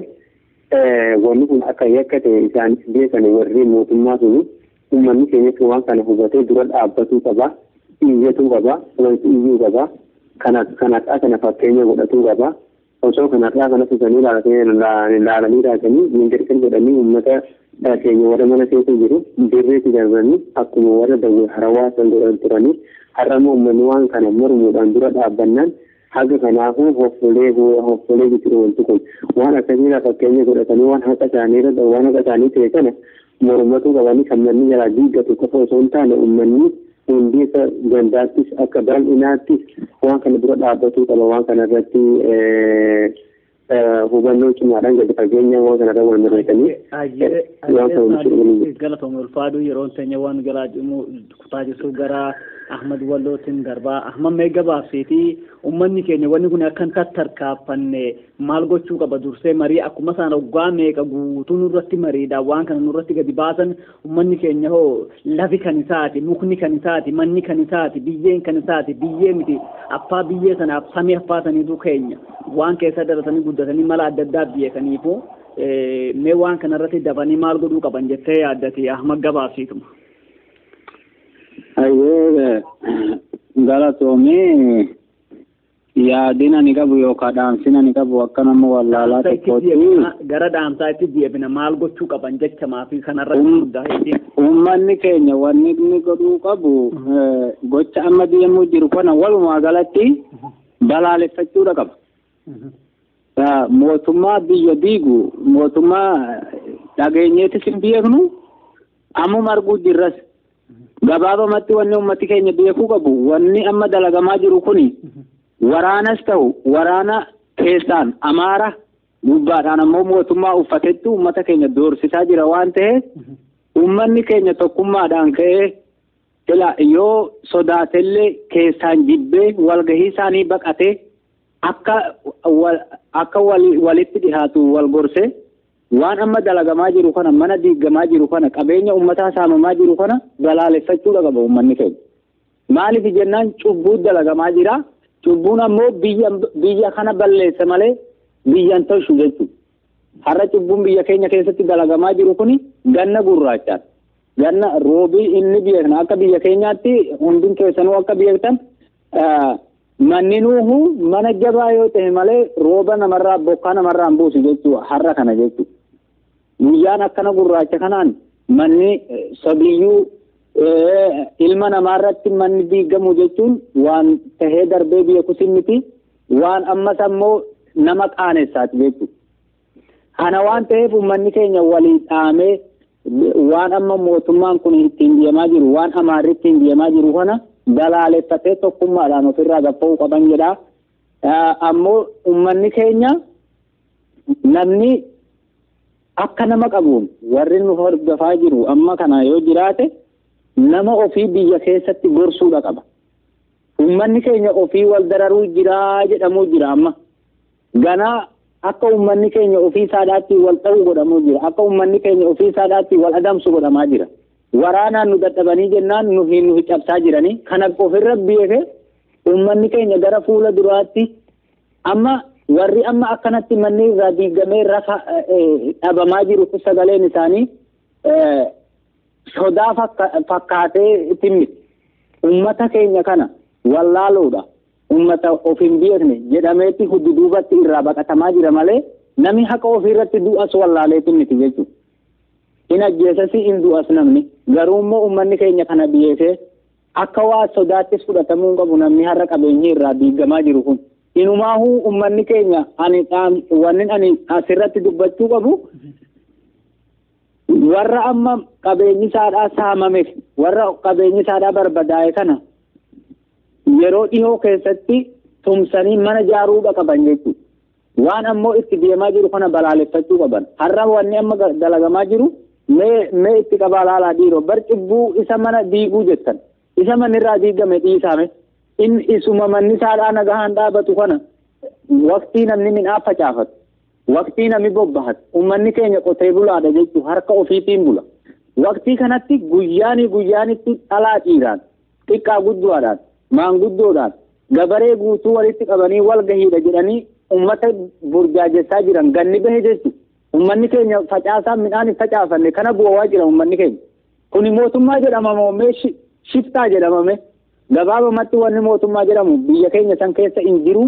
Speaker 6: wanni kun akka yakka ta'e isaanis beekan warri mootummaa suni uummanni keenyas waan kana hubatee dura dhaabbatuu qaba, iyyatuu qaba, walitti iyyuu qaba, kanarraa kana fakkeenya godhatuu qaba. Osoo kanarraa kana fusanii ilaalanii raatanii mingargar godhanii uummata keenya warra mana keessa jiru dirreetti darbanii akkuma warra Dawwee Harawaa san godhan turanii har'ammoo uummanni waan kana mormuudhaan dura dhaabbannaan haga kanaafuu hoffolee hoffolee jiru. Wanti kun waan akkasiirraa fakkeenya godhatanii waan haqa isaanii waan haqa isaanii ta'e kana mormatuu qabanii kan manni jalaa diigatu qofa osoo hin taane uummanni hundi akka gandaattis akka bal'inaattis waan kana dura dhaabbatuu qaba. Waan kana irratti hubannoo cimaadhaan gadi fageenya waan kanarra wal mari'atanii waan kana.
Speaker 1: Galatoomii, ulfaaduu. Yeroon teenya waan galaa kutaa jirtu gara Ahmad Wallootiin darbaa. Ahmad, mee gabaabseetii uummanni keenya wanni kun akka hin tattarkaaffanne maal gochuu qaba? Dursee marii akkuma isaan waggaa meeqa guutuu nurratti mariidha waan kana nurratti gadi baasan, uummanni keenya hoo lafi kan isaati, mukni kan isaati, manni kan isaati, biyyeen kan isaati, biyyee miti, affaa biyyee sanaaf samii affaa saniitu keenya waan keessa daratanii guddatanii mala adda addaa beekaniifu mee waan kanarratti dafanii maal godhuu qaban jettee yaaddati, Ahmad, gabaabsiituma?
Speaker 5: Ayyee, galatoomii. Yaadin ani qabu yookaan dhaamsin ani qabu akka nama wallaalaa tokkootti.
Speaker 1: Gara dhaamsaa itti deebina, maal gochuu qaban jecha maafi kanarratti hundaa'e.
Speaker 5: Uummanni keenya wanni inni godhuu qabu gocha amma deemuu jiru kana walumaa galatti balaaleffachuudha qaba. Mootummaa biyya diigu mootummaa dhageenyeetis hin beeknu, ammuma arguu jirras. Gabaabamatti wanni uummati keenya beekuu qabu, wanni amma dalagamaa jiru kuni waraanas ta'u waraana keessaan Amaara gubbaadhaan ammoo mootummaa uffatetti uummata keenya doorsisaa jira waan ta'eef uummanni keenya tokkummaadhaan ka'ee ila yoo sodaatellee keessaan jibbee walgahii isaanii baqatee akka walitti dhihaatu wal gorsee waan amma dalagamaa jiru kana, mana diigamaa jiru kana, qabeenya uummataa saamamaa jiru kana balaaleffachuudha qaba uummanni keenya. Maaliif jennaan cubbuu dalagamaa jira. Cubbuun ammoo biyya kana balleessa malee biyyan tolchu jechuudha. Har'a cubbuun biyya keenya keessatti dalagamaa jiru kuni ganna gurraachaadha. Ganna roobii inni biyya kana akka biyya keenyaatti hundin keessanuu akka beektan manni nuuhu mana jabaa yoo ta'e malee rooba namarraa bokkaa namarraa hin buusu jechuudha har'a kana jechuudha. Guyyaan akkana gurraacha kanaan manni sabiyyuu ilma namaarratti manni diigamu jechuun waan tahee darbee beekus miti, waan ammas ammoo nama qaanessaati jechuudha. Kana waan ta'eef uummanni keenya walii dhaamee waan amma mootummaan kun ittiin deemaa jiru, waan Amaarri ittiin deemaa jiru kana balaaleffatee tokkummaadhaan ofirraa gabba'uu qaban jedha. Ammoo uummanni keenya namni akka nama qabuun warri nu hordofaa jiru amma kana yoo jiraate nama ofii biyya keessatti gorsuudha qaba. Uummanni keenya ofii wal dararuu jiraa jedhamuu jira amma. Ganaa akka uummanni keenya ofii isaadhaatti wal ta'uu godhamuu jira. Akka uummanni keenya ofii isaadhaatti wal adamsu godhamaa jira. Waraanaan nu dadhabanii jennaan nu hin nu cabsaa jiranii. Kana ofirra beekee uummanni keenya gara fuula duraatti amma warri amma akkanatti manni irraa diigamee rafa dhabamaa jiru kun sagaleen isaanii sodaa fakkaatee itti miti. Uummata keenya kana wallaaluudha. Uummata of hin beekne jedhameetti duubatti irraa baqatamaa jira malee namni haqa ofiirratti du'as wallaaleetti miti jechuudha. In ajjeesasi in du'as namni, garuu immoo uummanni keenya kana beekee akka waa sodaattis fudhatamuu hin qabu namni har'a qabeenyi irraa diigamaa jiru kun. Inumaahuu uummanni keenya ani wanni ani asirratti dubbachuu qabu warra amma qabeenyi isaadhaa saamame, warra qabeenyi isaadhaa barbadaa'e kana yeroo dhihoo keessatti tumsanii mana ijaaruudha qaban jechuudha. Waan ammoo itti deemaa jiru kana balaaleffachuu qaban. Har'a wanni amma dalagamaa jiru mee itti qabaa laalaa dhiiroo bar cubbuu isa mana diiguu jettan isa manirraa diigame dhiisame inni isuma manni isaadhaa nagahaan dhaabatu kana waqtii namni midhaan facaafatu waqtii namni bobbahatu uummanni keenya qotee bulaadha jechuun harka ofiitiin bula. Waqtii kanatti guyyaanitti dhalaa dhiiraan xiqqaa guddaadhaan maanguddoodhaan gabaree guutuu walitti qabanii wal gahiidha jedhanii ummata burjaajessaa jiran ganni bahe jechuudha. Uummanni keenya facaasaa midhaan hin facaafanne kana bu'aa jira uummanni keenya. Kuni mootummaa jedhama moo shiftaa jedhamame gabaabumatti wanni mootummaa jedhamu biyya keenya san keessa hin jiru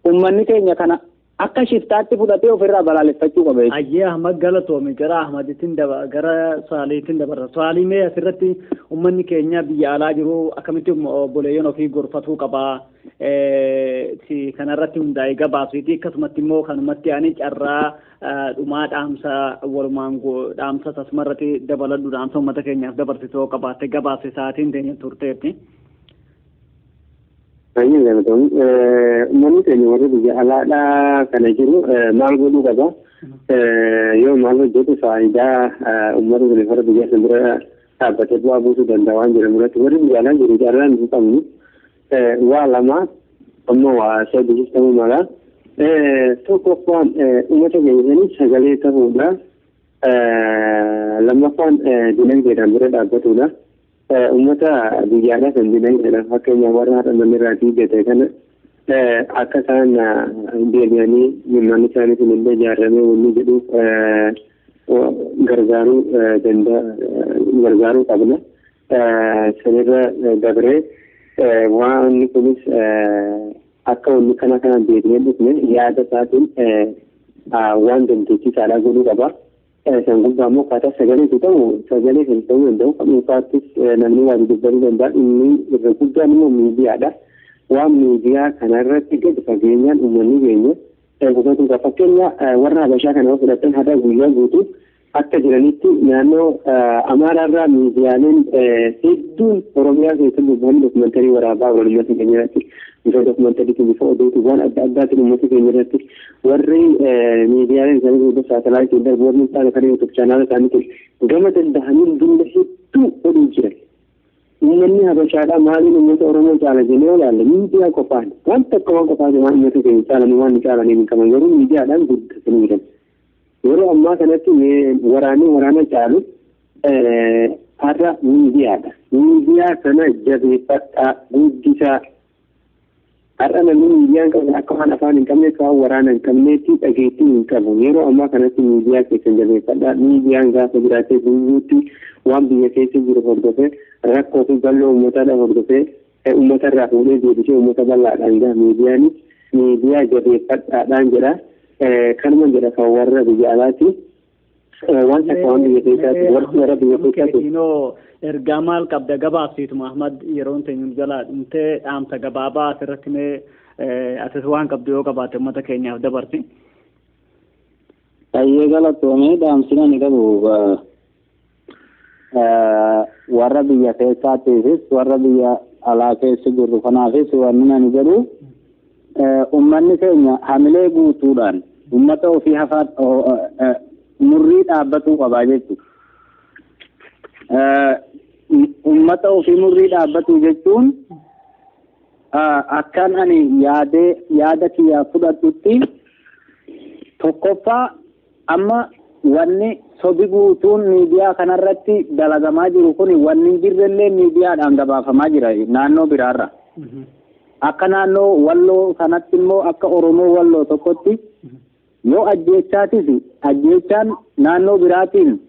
Speaker 5: uummanni keenya kana akka shiftaatti fudhatee ofirraa balaaleffachuu qaba jechuudha.
Speaker 1: Ayyee Ahmad galatoome gara Ahmaditti gara Saaliitiin dabarra. Saalii mee asirratti uummanni keenya biyya alaa jiru akkamitti obboleeyyan ofii gorfatuu qaba. Kanarratti hundaa'ee gabaabsiiti akkasumatti immoo kanumatti ani carraa dhumaa dhaamsa walumaan dhaamsa tasumarratti dabaladhu dhaamsa uummata keenyaaf dabarsitoo qabaatte gabaabsi sa'aatiin teenya turteetti.
Speaker 6: Baay'ee galatoomii. Uummanni keenya warri biyya alaadhaa kana jiru maal godhuu qaba? Yoo maal hojjetu faayidaa uummata saniif warra biyya sana bira dhaabbatee bu'aa buusuu danda'a waan jedhamu irratti warri biyya alaa jiru carraan hin qabnu. Waa lama amma waa sadii ta'uu mala. Tokkoffaan uummata keenya sanii sagalee ta'uudha. Lammaffaan dinagdeedhaan bira dhaabbatudha. Uummata biyyaadhaa kan dinagdeedhaan fakkeenyaaf warra har'a manni irraa diigate kana akka isaan deebi'anii manni isaanii sun illee ijaaramee wanni jedhuuf gargaaruu danda'a gargaaruu qabna. Sanirra dabree waan kunis akka wanni kana kana deebi'ee dhufne yaada isaatiin waan dandeettii godhuu qaba. San gubbaa immoo akkaataa sagaleetu ta'u sagalee kan ta'uu danda'u kan dhuunfaattis namni waa dubbachuu danda'a inni irra guddaan immoo miidiyaadha. Waan miidiyaa kanarratti gadi fageenyaan uummanni keenya hubachuu qaba. Fakkeenya warra Habashaa kana fudhatan har'a guyyaa guutuu akka jiranitti naannoo Amaaraarraa miidiyaaleen hedduun Oromiyaa keessatti bobba'anii dokumantarii waraabaa oolan uummata keenya irratti bifa dokumentariitiin bifa oduutiin waan adda addaatiin uummata keenya irratti warri miidiyaaleen isaanii gurguddoo saatalaayitiin darbu warri hin taane kan YouTube chaanaala isaaniitiin gama danda'aniin dulla hedduu oduu jiran. Uummanni Habashaadhaa maaliin uummata Oromoo caala jennee ilaalle miidiyaa qofaan waan tokko waan qofaan waan uummata keenya caalan waan caalaniif hin qaban garuu miidiyaadhaan guddatanii jiran. Yeroo ammaa kanatti waraanni waraana caalu har'a miidiyaadha. Miidiyaa kana jabeeffadhaa guddisaa. Har'a namni miidiyaa hin qabne akka waan afaan hin qabne akka waan waraana hin qabneetti dhageettii hin qabu. Yeroo ammaa kanatti miidiyaa keessan jabeeffadhaa. Miidiyaan gaafa jiraatee guyyuutti waan biyya keessa jiru hordofee rakkoo fi bal'oo uummataadha hordofee uummatarraa fuudhee deebisee uummata bal'aadhaan gaha miidiyaan miidiyaa jabeeffadhaadhaan jedha. Kanuma jedha kan warra biyya alaati. Waan takka waan biyya keessaati warra biyya keessaati.
Speaker 1: Ergaa maal qabda gabaabsiituma Ahmad yeroon teenyu jalaa dhumtee dhaamsa gabaabaa asirratti mee asis waan qabdu yoo qabaatte uummata keenyaaf dabarsi.
Speaker 5: Baay'ee galatoomee dhaamsina ni qabu. Warra biyya keessaatiifis warra biyya alaa keessa jirru kanaafis wanni ani jedhu uummanni keenya hamilee guutuudhaan uummata ofii hafaa murrii dhaabbatuu qabaa jechuudha. Uummata ofii murrii dhaabbatu jechuun akkan ani yaada kiyyaa fudhatutti tokkoffaa amma wanni sobi guutuun miidiyaa kanarratti dalagamaa jiru kun wanni hin jirrellee miidiyaadhaan gabaafamaa jira naannoo biraarra. Akka naannoo Walloo kanatti immoo akka Oromoo Walloo tokkotti yoo ajjeechaatis ajjeechaan naannoo biraatiin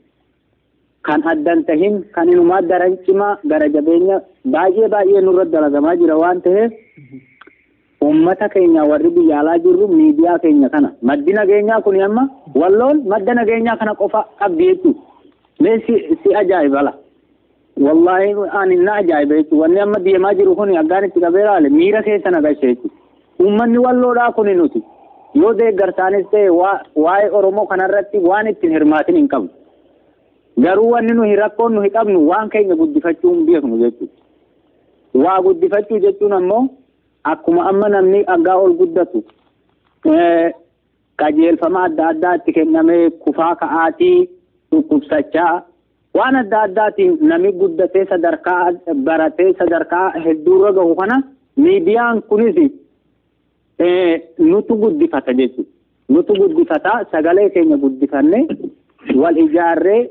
Speaker 5: kan addan tahin kan inumaa daran cimaa gara jabeenya baay'ee baay'ee nurra dalagamaa jira waan ta'eef uummata keenya warri biyya alaa jirru miidiyaa keenya kana maddi nageenyaa kun amma Walloon madda nageenyaa kana qofa qabdi jechuudha. Mee si ajaa'iba la. Wallaahi ani na ajaa'iba jechuudha. Wanni amma deemaa jiru kun aggaan itti qabee laale miira keessa na galche jechuudha. Uummanni Walloodhaa kun nuti yoo deeggarsaanis ta'e waa'ee Oromoo kanarratti waan ittiin hirmaatin hin qabnu. Garuu wanni nuyi rakkoon nuyi qabnu waan keenya guddifachuu hin beeknu jechuudha. Waa guddifachuu jechuun ammoo Akkuma amma namni aggaa ol guddatu qajeelfama adda addaa itti kennamee kufaa ka'aatii dhukkubsachaa waan adda addaatiin namni guddatee sadarkaa baratee sadarkaa hedduurra gahu kana miidiyaan kunis nutu guddifata jechuudha. Nutu guddifata, sagalee keenya guddifanne wal ijaarree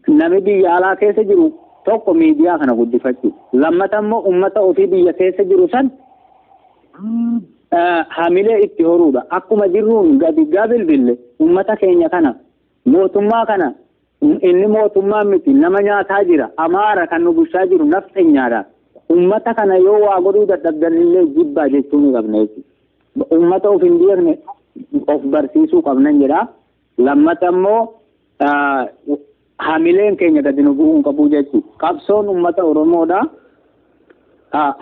Speaker 5: namni biyya alaa keessa jiru tokko miidiyaa kana guddifachuu. Lammata immoo uummata ofii biyya keessa jiru san hamilee itti horuudha. Akkuma jirruun gadi bilbille uummata keenya kana mootummaa kana inni mootummaa miti nama nyaataa jira, Amaara kan nu bulchaa jiru nafxanyaadha. Uummata kana yoo waa godhuu dadhabdanillee jibbaa jechuu ni qabna jechuudha. Uummata of hin beekne of barsiisuu qabnan jedha. Lammata immoo hamileen keenya gadi nu bu'uu hin qabu jechuudha. Qabsoon uummata Oromoodha.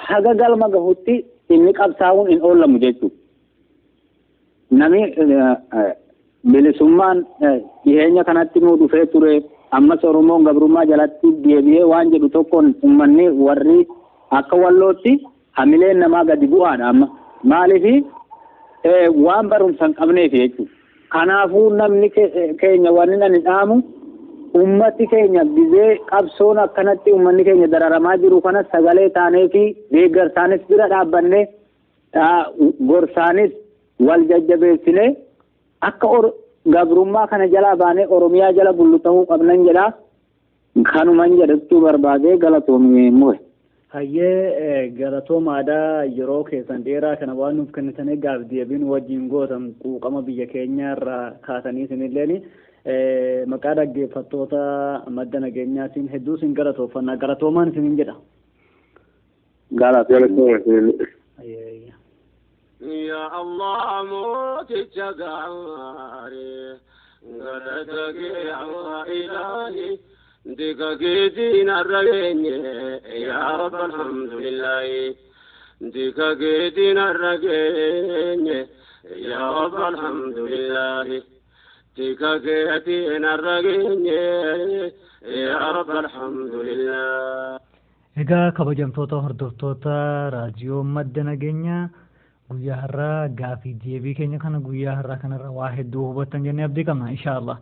Speaker 5: Haga galma gahutti inni qabsaa'uun hin oolamu jechuudha. Nami bilisummaan dhiheenya kanatti nuu dhufee ture, ammas Oromoon gabrummaa jalatti deebi'ee waan jedhu tokkoon uummanni warri akka Wallootti hamileen namaa gadi bu'aadha amma. Maaliif waan barumsa hin qabneef jechuudha. Kanaafuu namni keenya wanni ani dhaamu ummati keenya gizee qabsoon akkanatti uummanni keenya dararamaa jiru kana sagalee taanee fi deeggarsaanis bira dhaabbannee gorsaanis wal jajjabeessinee akka gabrummaa kana jalaa baanee Oromiyaa jala bullu ta'uu qabnan jedha. Kanuman jedhachuu barbaadee galatoomii muhe.
Speaker 1: Hayyee, galatoomaadhaa, yeroo keessan dheeraa kana waan nuuf kennitanii gaaf deebiin wajjin gootan quuqama biyya keenya irraa kaasanii isinilleen maqaa dhaggeeffattoota Madda Nageenyaatiin hedduu isin galatoofannaa, galatoomaan isinin jedha.
Speaker 6: Galatooma.
Speaker 3: Ya Allah mooticha gaarii, galata kee yaa ilaahi, dika keetiin har'a geenye, yaa Rabbi alhamdulillahi. Dika keetiin har'a geenye, yaa Rabbi alhamdulillahi. Dika keetiin har'a geenye, yaa Rabbi alhamdulillah.
Speaker 4: Egaa kabajamtoota hordoftoota raadiyoo Madda Nageenyaa, guyyaa har'aa gaafii deebii keenya kana guyyaa har'aa kanarra waa hedduu hubattan jennee abdii qabna inshaallah.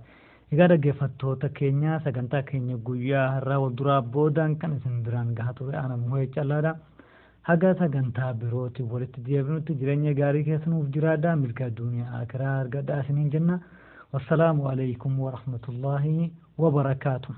Speaker 4: Egaa dhaggeeffattoota keenya, sagantaa keenya guyyaa har'aa wal duraa boodaan kan isin biraan gahaa ture ana Muhee Callaadha. Haga sagantaa birootti walitti deebinutti jireenya gaarii keessa nuuf jiraadhaa, milkaa duniyaa akiraa argadhaa isiniin jenna. Wassalaamu alaikum warahmatullaahi wabarakaatuh.